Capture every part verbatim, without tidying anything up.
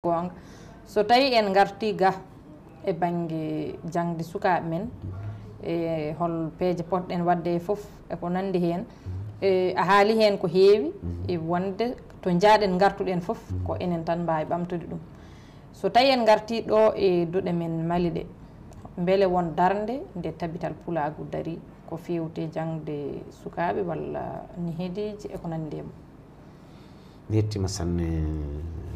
Goonga. So tawi en ngarti ga e bannge jaŋde sukaaɓe men, e hol peeje potɗen waɗde e fof e ko nanndi heen, e a haali heen ko heewi, e wonde to njaaɗen ngartuɗen fof ko enen tan mbaawi ɓamtude ɗum. So tawi en ngarti ɗo e duɗe men Mali ɗe, mbele won darnde nde Tabital Pulaagu dari ko feewte jaŋde sukaaɓe walla nihedeeji e ko nanndi e mum? Mi yettima sanne.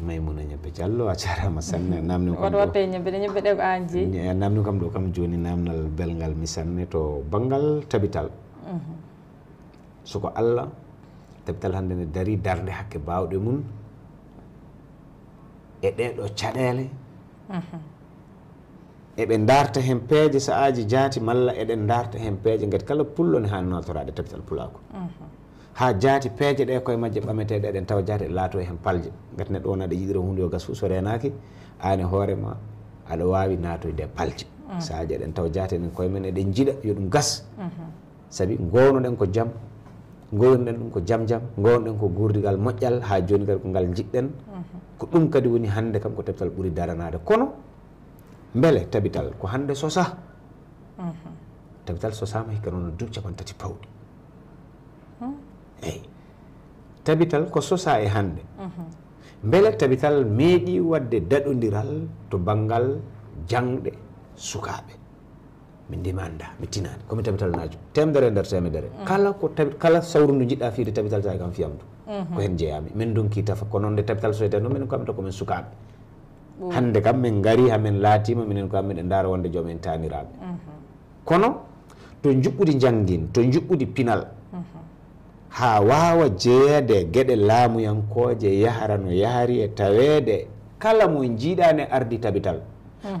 Maymuna Ñebbe Diallo, a jarama sanne. Namni kam Waɗa watte ñebbe ɗe, ñebbe ɗe ko an jeyi. Namni kam ɗo kam joni namnal belngal mi sanne to banngal tabital. Soko Allah, tabital hannde ne dari darnde hakke bawɗe mum e ɗeɗo caɗele. Eɓe darta hen peeje sa'aaji jaati malla eɗen darta hen peeje ngati kala pullo ne haani nootoraade tabital pulaagu. Haa jaati peeje ɗe koye majje ɓameteeɗe eɗen tawa jaati eɗe laatoo heen palje. Ngati neɗɗo wona ɗe yiɗira huunde yo gas fof so reenaaki, aan e hoore ma aɗa waawi naatoyde e palje. Sa'aaji eɗen tawa jaati enen koye men eɗen njiɗa yo ɗum gas. Sabi ngownoɗen ko jam, ngownoɗen ɗum ko jam jam, ngownoɗen ko guurdigal moƴƴal haa jooni kadi ko ngal njiɗɗen. Ko ɗum kadi woni hannde kam ko tabital ɓuri daranaade. Kono mbele tabital ko hannde sosa? Tabital sosama hikka noon duuɓi capanɗe tati pawɗi. Eyi. Tabital ko sosa e hannde. Mbele tabital meeɗi waɗde daɗondiral to banngal jaŋde sukaaɓe? Min de mi annda, mi tinaani. Ko mi tabital naajo. Teemedere e nder teemedere. Kala ko tabi-, kala sawru ndu njiɗɗa fiyde tabital tawi kam fiyam ndu. Ko heen njeyaami. Min ndonki tafa. Ko noon nde tabital soyte noon, minen ko amen tan ko men sukaaɓe. Hannde kam min ngari, haa min laatiima, minen ko amen e ndaara wonde joom en taaniraaɓe. Kono to njuɓɓudi njanngin, to njuɓɓudi pinal, haa waawa jeyeede e geɗe laamuyankooje, yahra no yahri e taweede kala mo njiiɗaa ne ardi tabital,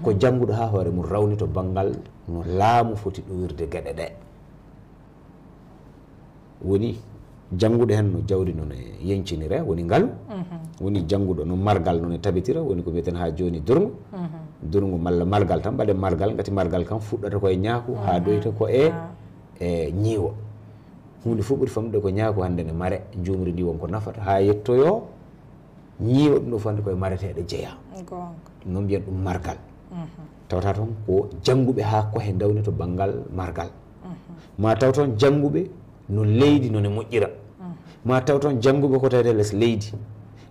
ko jannguɗo haa hoore mum rawni to banngal no laamu foti ɗowirde geɗe ɗe. Woni jannguɗo heen no jawdi noon e yencinire, woni ngalu, woni jannguɗo no margal noon e tabitira, woni ko mbiyeten haa jooni durngu. Durngu malla margal tan, mbaɗen margal, ngati margal kam fuɗɗata ko e ñaaku, haa doyta ko e, e ñiiwo. Huunde fof ɓuri famɗude ko ñaaku hannde ne mare, njuumri ndi won ko nafata, haa yettoyoo ñiiwa ɗum ɗo fof hannde koye mareteeɗe jeyaa. Ɗum noon mbiyen ɗum margal. Tawata toon ko jannguɓe haa kohe ndawni to banngal margal. Ma taw toon jannguɓe no leydi no ne moƴƴira. Ma taw toon jannguɓe ko tawete les leydi.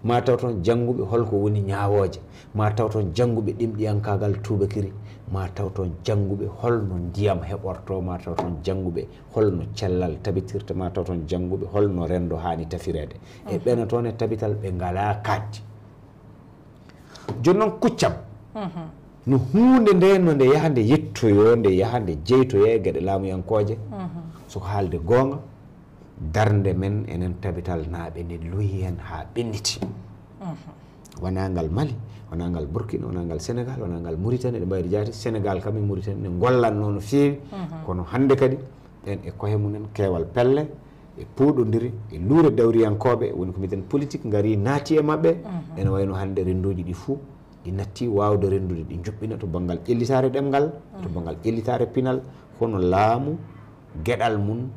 Ma taw toon jannguɓe holko woni ñaawooje. Ma taw toon jannguɓe ɗemɗiyankaagal tuubakiri. Ma taw toon jannguɓe holno ndiyam heɓortoo. Ma taw toon jannguɓe holno cellal tabitirta. Ma taw toon jannguɓe holno renndo haani tafireede. E ɓena toon e tabital ɓe ngalaa kaaɗdi. Jooni noon kuccam no huunde nde no nde yaha nde yettoyoo, nde yaha nde jeytoyee geɗe laamuyankooje. Soko haalde goonga, darnde men enen tabital naaɓe nde luyi heen haa ɓenniti. Wonaa ngal Mali, wonaa ngal Burkina, wonaa ngal Senegal, wonaa ngal Muritani, eɗe mbayri jaati. Senegal kam e Muritani ne ngollatnoo no feewi, kono hannde kadi ɓeen e koye mumen keewal pelle e puuɗondiri e luure dawriyankooɓe, woni ko mbiɗen politik, ngari naati e maɓɓe. Ene wayno hannde rennduuji ɗi fuu ɗi natti waawde renndude, ɗi njuɓɓina to banngal ƴellitaare ɗemngal, to banngal ƴellitaare pinal, kono laamu geɗal mum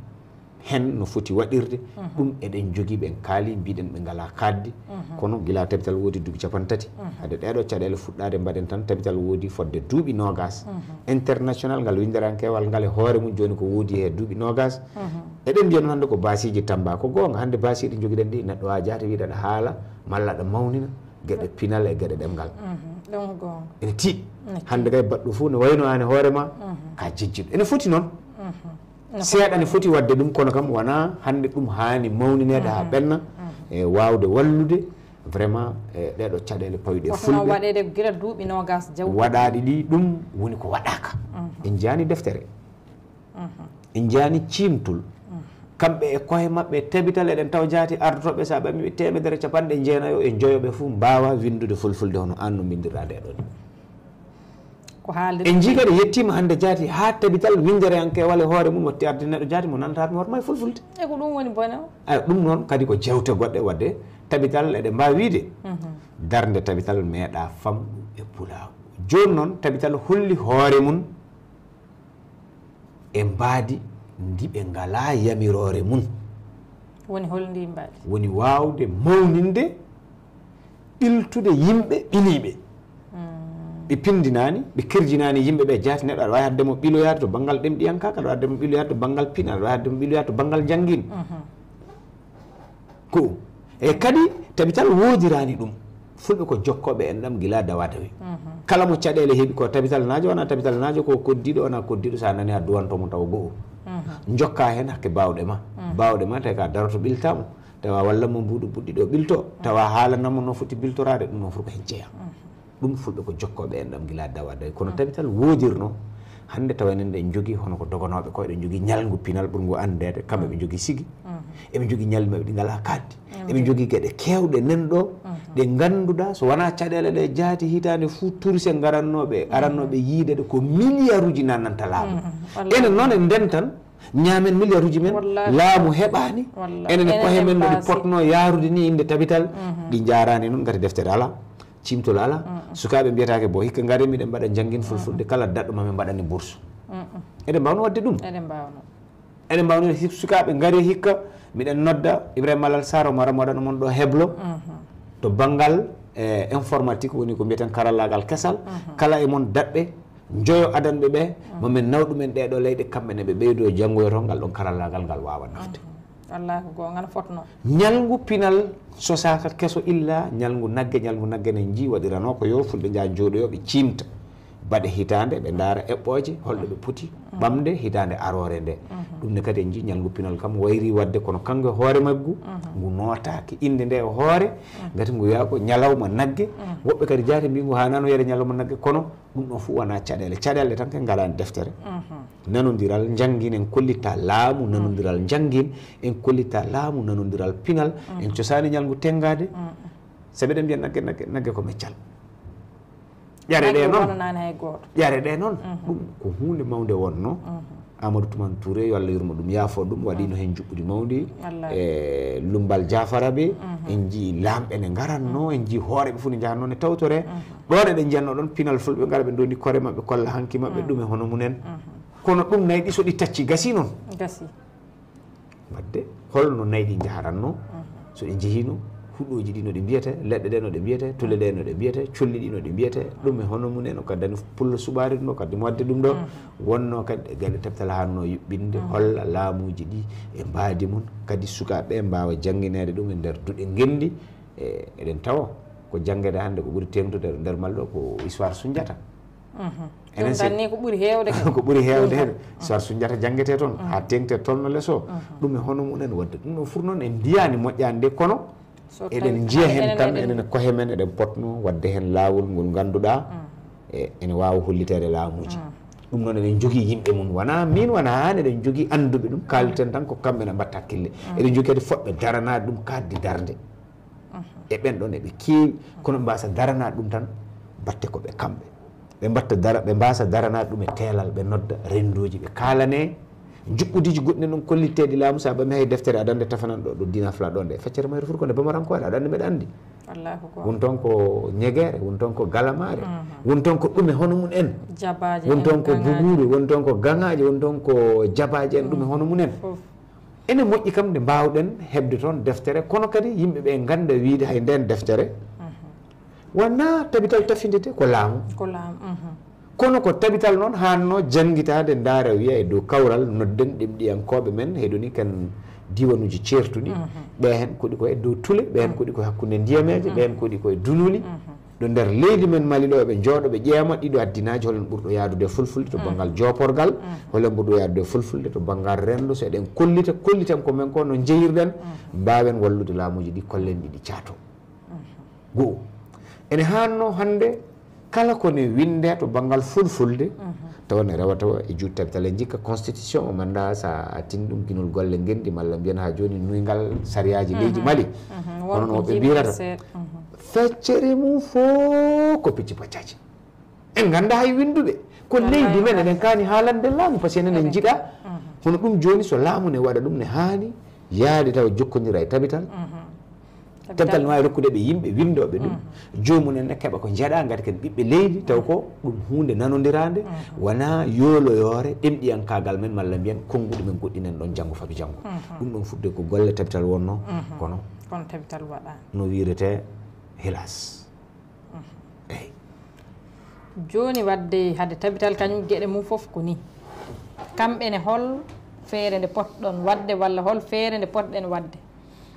heen no foti waɗirde. Ɗum eɗen njogii, ɓen kaali, mbiɗen ɓe ngalaa kaaɗdi. Kono gila tabital woodi duuɓi capanɗe tati, hade ɗeeɗo caɗeele fuɗɗaade, mbaɗen tan tabital woodi fodde duuɓi noogas. International ngal winndereyankewal ngal e hoore mum jooni ko woodi he duuɓi noogas. Eɗen mbiya noon hannde ko baasiiji Tamba, ko goonga, hannde baasiiji ɗi njogiɗen ɗi, neɗɗo waawaa jaati wiide aɗa haala malla aɗa mawnina geɗe pinal e geɗe ɗemngal. Ɗum ko goonga. Ene tiiɗi. Hannde kay baɗɗo fof ne wayno aan e hoore ma ka jejjitɗo. Ene foti noon. Seeɗa ne foti waɗde ɗum, kono kam wonaa hannde ɗum haani mawnineede haa ɓenna e waawde wallude vraiment e ɗeeɗo caɗeele pawɗe e fulɓe. Waɗeede gila duuɓi noogas jawtuɗi. Waɗaaɗi ɗi, ɗum woni ko waɗaaka. En njiyaani deftere. En njiyaani ciimtol. Kamɓe e koye maɓɓe tabital eɗen tawa jaati ardotooɓe, so a ɓamii ɓe teemedere capanɗe jeenayo e njoyo ɓe fof mbaawaa winndude fulfulde hono aan no mbinndirɗaa ndee ɗoo nii. Ko haalde en njii kadi yettiima hannde jaati haa tabital winndereyankewal e hoore mum watti arde neɗɗo jaati mo nanndataa mi hoto ma e fulfulde. E ko ɗum woni bone o? Eyi, ɗum noon kadi ko jeewte goɗɗe waɗde tabital eɗe mbaawi wiyde darnde tabital meeɗaa famɗude e pulaagu. Jooni noon tabital holli hoore mum e mbaadi ndi ɓe ngalaa yamiroore mum. Woni hol ndi mbaadi? Woni waawde mawninde ɓiltude yimɓe ɓiliiɓe. Ɓe pindinaani, ɓe kirjinaani yimɓe ɓe jaati. Neɗɗo aɗa waawi haɗde mo ɓiloyaade to banngal ɗemɗiyankaagal, aɗa waawi haɗde mo ɓiloyaade to banngal pinal, aɗa waawi haɗde mo ɓiloyaade to banngal njanngin. Ko e kadi tabital woodiraani ɗum. Fulɓe ko jokkooɓe enɗam gila dawa dawi. Kala mo caɗeele heɓi ko tabital naajo, wona tabital naajo ko koddiiɗo, wona koddiiɗo, so a nani a duwanto mo tawa go'o. Jokka heen hakke baawɗe ma. Baawɗe ma tawi ka daroto ɓiltaama. Tawa walla mo mbuuɗu buɗɗi ɗo ɓilto. Tawa haalanamo no foti biltoraade, ɗum noon fof ko heen jeyaa. Ɗum fulɓe ko jokkooɓe enɗam gila dawa dawi. Kono tabital woodirno, hannde tawa enen ɗen njogii hono ko doganooɓe ko eɗen njogii ñalngu pinal ɓurngu anndeede, kamɓe ɓe njogii sigi. Eɓe njogii ñalli maɓɓe ɗi ngalaa kaaɗdi. Eɓe njogii geɗe keewɗe nan ɗo, ɗe ngannduɗaa so wonaa caɗeele ɗe jaati hitaande fuu turise ngarannooɓe, arannooɓe yiide ɗe ko miliyaruuji nannanta laamu. Enen noon en ndentan, ñaamen miliyaruuji men, laamu heɓaani. Enen e koye men no ɗi potno yaarude ni innde tabital, ɗi njaaraani noon, ngati deftere alaa, ciimtol alaa. Sukaaɓe mbiyataake bo, hikka ngare miɗen mbaɗa njanngin fulfulde, kala daɗɗo ma min mbaɗani bourse. Eɗen mbaawno waɗde ɗum? Eɗen mbaawno. Eɗen mbaawno, si sukaaɓe ngari hikka, miɗen nodda Ibrahima Malal Sarr, o mara mo waɗano mon ɗo heblo, to banngal, e, informatique, woni ko mbiyeten karallaagal kesal. Kala e mon daɗɓe, njoyo adanɓe ɓe, mo min naw ɗumen ɗee ɗoo leyɗe, kamɓe ne ɓe ɓeydoo janngoyo toon ngal ɗoon karallaagal ngal waawa nafde. Wallaahi ko goonga no fotnoo. Ñalngu pinal sosaaka keso illa ñalngu nagge, ñalngu nagge ne njii waɗiranoo ko yo fulɓe njaha njooɗoyoo ɓe ciimta. Baɗe hitaande ɓe ndaara eɓɓooje holɗo ɓe poti ɓamde hitaande aroore nde. Ɗum ne kadi en njii ñalngu pinal kam wayri waɗde kono kanngu e hoore maggu ngu nootaaki innde nde e hoore, ngati ngu wiyaa ko ñalawma nagge. Woɓɓe kadi jaati mbii ngu haanaano wiyeede ñalawma nagge kono ɗum ɗon fof wonaa caɗeele. Caɗeele tan ke ngalaani deftere. Nanondiral njanngin en kollitta laamu, nanondiral njanngin en kollitta laamu, nanondiral pinal. En cosaani ñalngu tenngaade. Sabi eɗen mbiya nagge, nagge, nagge ko meccal. Ƴare ɗe noon. Ƴare ɗe noon. Ɗum ko huunde mawnde wonnoo. Amadou Toumane Touré, yo Allah yurmo ɗum, yaafo ɗum, waɗiino heen njuɓɓudi mawndi. E Lumbal Jafara ɓe, en njii laamɓe ne ngaratnoo, en njii hooreeɓe fof ne njahatnoo ne tawtoree. Ɗoon eɗen njiyatnoo ɗoon pinal fulɓe ngara ɓe ndondi kore maɓɓe, kolla hanki maɓɓe, ɗum e hono mum en. Kono ɗum nayi ɗi so ɗi tacci gasii noon. Gasii. Wadde holno nayi ɗi njaharatnoo? So ɗi njehiino, huɗooji ɗi no ɗi mbiyetee, leɗɗe ɗe no ɗe mbiyetee, tule ɗe no ɗe mbiyetee, colli ɗi no ɗi mbiyetee, ɗum e hono mum en, o kadi dani pullo suɓaari ɗum ɗo, kadi mo waɗde ɗum ɗo, wonnoo kadi e galle tabital haannoo yuɓɓinde, holla laamuuji ɗi e mbaadi mum, kadi sukaaɓe ɓe mbaawa janngineede ɗum e nder duɗe ngenndi. E, eɗen tawa ko janngeede hannde ko ɓuri teeŋtude nder malɗo ko histoire Sunjata. Enen tan ni ko ɓuri heewde kadi. Ko ɓuri heewde heen. Histoire Sunjata janngetee toon, haa teeŋtee toon no les o. Ɗum e hono mum en waɗde. Ɗum ɗo fur noon en mbiyaani moƴƴaani nde, kono eɗen njiya heen tan, enen e koye men eɗen potnoo waɗde heen laawol ngol ngannduɗaa, e, ene waawa holliteede laamuuji. Ɗum noon eɗen njogii yimɓe mum. Wonaa miin, wonaa aan, eɗen njogii annduɓe ɗum, kaaliten tan ko kamɓe ne mbatta hakkille. Eɗen njogii kadi fotɓe daranaade ɗum kaaɗdi darnde. E ɓen ɗon eɓe keewi, kono ɓe mbaasa daranaade ɗum tan, batte ko ɓe kamɓe. Ɓe mbatta dara, ɓe mbaasa daranaade ɗum e teelal, ɓe nodda renndooji, ɓe kaalanee njuɓɓudiiji goɗɗi nan ɗon kollitteeɗi laamu. So a ɓami hay deftere aɗa anndi tafanan ɗo, ɗo Dina Fla ɗo nde, feccere mayre foti ko nde Bamarankoore, aɗa anndi mbeɗa anndi. Wallaahu ko. Won toon ko ñegeere, won toon ko galamaare, won toon ko ɗume hono mum en. Jabaaje en, won toon ko gaŋaaje. Buguuɓe, won toon ko gaŋaaje, won toon ko jabaaje en, ɗume hono mum en. Fof. Ene moƴƴi kam nde mbaawɗen heɓde toon deftere, kono kadi yimɓe ɓe ngannda wiyde hay ndeen deftere wonaa tabital tafindete ko laamu. Ko laamu, mhm. Kono ko tabital noon haannoo janngitaade, ndaara wiya e dow kawral, nodden ɗemɗiyankooɓe men, heɗoni kan diiwanuuji ceertuɗi, mhm, ɓe heen koɗi ko e dow tule, ɓe heen, mhm, koɗi ko hakkunde ndiyameeje, mhm, ɓe heen koɗi ko e dunuli. Mhm. Ɗo nder leydi men Mali ɗo, eɓe njooɗo, ɓe ƴeema ɗiɗo addinaaji, holen ɓurɗo yaadude e fulfulde to, mhm, banngal jooporgal, mhm, holen ɓurɗo yaadude e fulfulde to banngal renndo. So eɗen kollita, kolliten ko men ko, no njeyirɗen, mhm, mbaawen wallude laamuuji ɗi, kollen ɗi, ɗi caato. Mhm. Go'o, ene haannoo hannde kala ko ne winndee to banngal fulfulde, mhm, tawa ne rewa tawa e juuɗe tabital, en njikka constitution o, mannda so a tini ɗum ginol golle ngenndi, malla mbiyen haa jooni nuyngal sariyaaji, mhm, leydi Mali. Mhm. Hono no woɓɓe mbiyata. Mhm. Feccere mum fof ko picci paccaaji. En ngannda hay winnduɓe. Ko leydi men, eɗen kaani haalande laamu, par ce que enen en njiɗa. Mhm. Hono ɗum jooni, so laamu ne waɗa ɗum, ne haani yaade tawa jokkondira e tabital. Mhm. Tabital ne waawi rokkude ɓe yimɓe winndooɓe ɗum. Mhm. Joomum en ne keɓa ko njeɗa, ngati ken ɓiɓɓe leydi, taw ko ɗum huunde nanondiraande, mhm, wonaa yooloyoore ɗemɗiyankaagal men, malla mbiyen konnguɗi men goɗɗi nan ɗon janngo fadu janngo. Mhm. Ɗum ɗon fudde ko golle tabital wonnoo, mhm, kono, kono tabital waɗaani. No wiiretee, Hélas. Eyi. Jooni, waɗde hade tabital kañum geɗe mum fof ko nii. Kamɓe ne, hol feere nde potɗon waɗde walla hol feere nde potɗen waɗde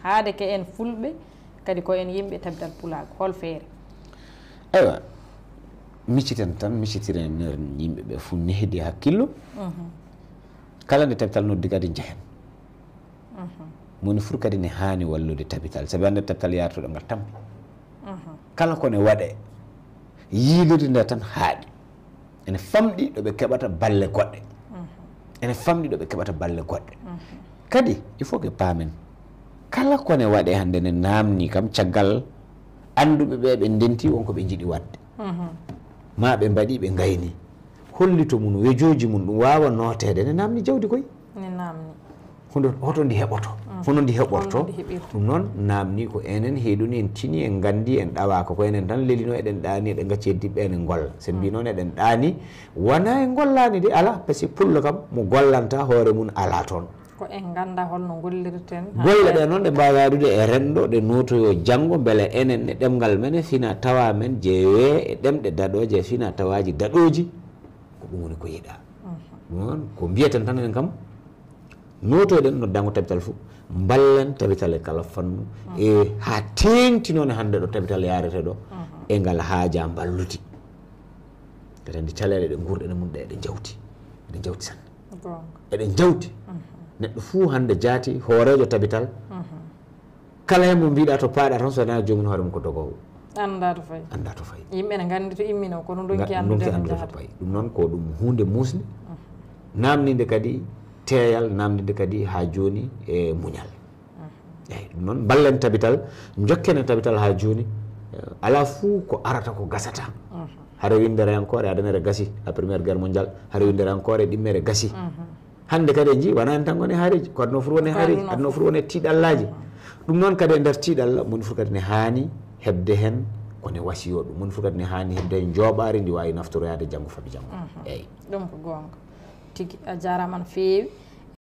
haade ke en fulɓe, kadi ko en yimɓe tabital pulaagu, hol feere? Eywa, micciten tan, miccitiren yimɓe ɓe fof nehdi hakkillo. Kala nde tabital noddi kadi njehen. Moni fur kadi ne haani wallude tabital, sabi hannde tabital yartuɗo ngal tampi. Kala ko ne waɗe, yiilirde nde tan haaɗi. Ene famɗi ɗo ɓe keɓata balle goɗɗe. Ene famɗi ɗo ɓe keɓata balle goɗɗe. Kadi, il faut que paamen, kala ko ne waɗe hannde ne naamni kam caggal annduɓe ɓe ɓe ndenti won ko ɓe njiɗi waɗde. Ma ɓe mbaɗi, ɓe ngayni. Holli to mum, wejooji mum, ɗum waawa nooteede, ne naamni jawdi koy. Ne naamni. Hondo, hoto ndi heɓoto? Hono ndi heɓorto? Hono ndi heɓirta? Ɗum noon naamni ko enen heeduni, en tini, en nganndi, en ɗawaaka. Ko enen tan lelino, eɗen ɗaani, eɗen ngacci heddiɓe, enen ngolla. So en mbi noon eɗen ɗaani, wona en ngollaani de, alaa. Parce que pullo kam, mo gollanta hoore mum alaa toon. Ko en ngannda holno ngollirten. Golle ɗe noon ɗe mbaawi arude e renndo, ɗe nootoyoo janngo, mbele enen e ɗemngal men e fina tawa men, jeewee e ɗemɗe daɗooje e fina tawaaji daɗooji. Ko ɗum woni ko yiɗaa. Ɗum noon ko mbiyeten tan enen kam, nootoyɗen noddaango tabital fof, mballen tabital e kala fannu, e haa teeŋti noon e hannde ɗo tabital yaarete ɗo, e ngal haaja mballude. Kadi anndi caleeɗe ɗe nguurɗen e mum ɗe, eɗe njawti. Eɗe njawti sanne. Eɗe njawti. Neɗɗo fuu hannde jaati hooreejo tabital, kala heen mo mbiɗa to paaɗa tan, so wonaa joomum hoore mum ko dogoowo. Annda to fayi. Annda to fayi. Yimɓe ne nganndi to imminoo, kono ndonki anndude to paayi. Ɗum noon ko ɗum huunde muusnde, naamninde kadi teeyal, naamninde kadi haa jooni e muñal. Eeyi, ɗum noon mballen tabital, njokken e tabital haa jooni. Eh, alaa fuu ko arata ko gasata. Hare winndereyankoore, adanere gasi, la première guerre mondiale, hare winndereyankoore, ɗimmere gasi. Hannde kadi en njii, wonaa en tan ngoni haareeji, ko aduna fof woni haareeji, aduna fof woni tiiɗallaaji. Ɗum noon kadi e nder tiiɗalla, moni fof kadi ne haani heɓde heen ko ne wasiyoo ɗum, moni fof kadi ne haani heɓde heen njooɓaari ndi waawi naftoroyaade janngo fami janngo. Eeyi. Ɗum ko goonga. Tigi, a jaaraama no feewi.